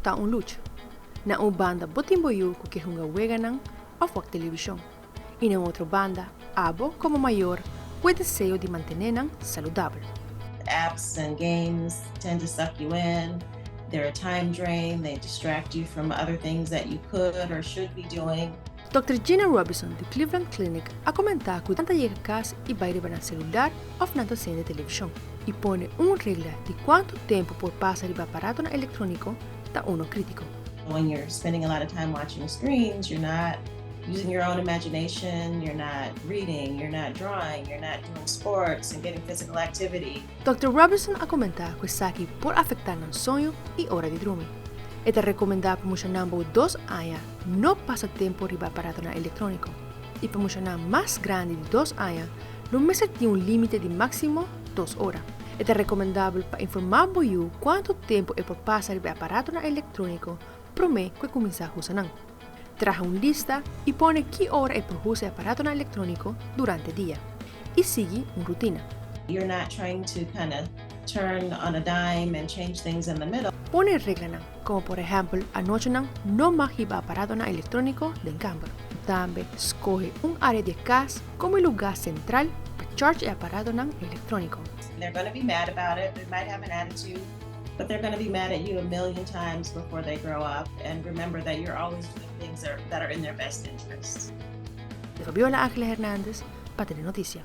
Ta un lucha. Na un banda bo tin bo yu ku ke hunga weganan òf wak televishon. I na un otro banda, abo komo mayor ku e deseo di mantené nan saludabel. Apps and games tend to suck you in, they're a time drain, they distract you from other things that you could or should be doing. Dòkter Gina Robinson di Cleveland Clinic a komentá ku nan ta yega kas i bai riba nan selular òf nan ta sende televishon i pone un regla di kuantu tempu por pasa riba aparatonan elektróniko ta uno krítiko. When you're spending a lot of time watching screens, you're not using your own imagination, you're not reading, you're not drawing, you're not doing sports and getting physical activity. Dòkter Robinson a komentá ku esaki por afektá nan soño i ora di drumi. E ta rekomendá pa mushanan bou dos aña no pasa tempu riba aparatonan elektróniko i pa mushanan mas grandi di dos aña lo mester tin un límite di máksimo dos ora. E ta rekomendabel pa informá bo yu kuantu tempu e por pasa riba e aparatonan elektróniko promé ku e kuminsá usa nan. Traha un lista i pone ki ora e por usa e aparatonan elektróniko durante dia i sigui un rutina. You're not trying to kinda turn on a dime and change things in the middle. Pone reglanan, komo por ehèmpel anochinan no mag hiba aparatonan elektróniko den kamber. Tambe skohe un área di e kas komo e lugá sentral pa charge e aparatonan elektróniko. They're gonna be mad about it, they might have an attitude, but they're gonna be mad at you a million times before they grow up and remember that you're always doing things that are in their best interests. Fabiola Angela Hernandez pa Telenoticia.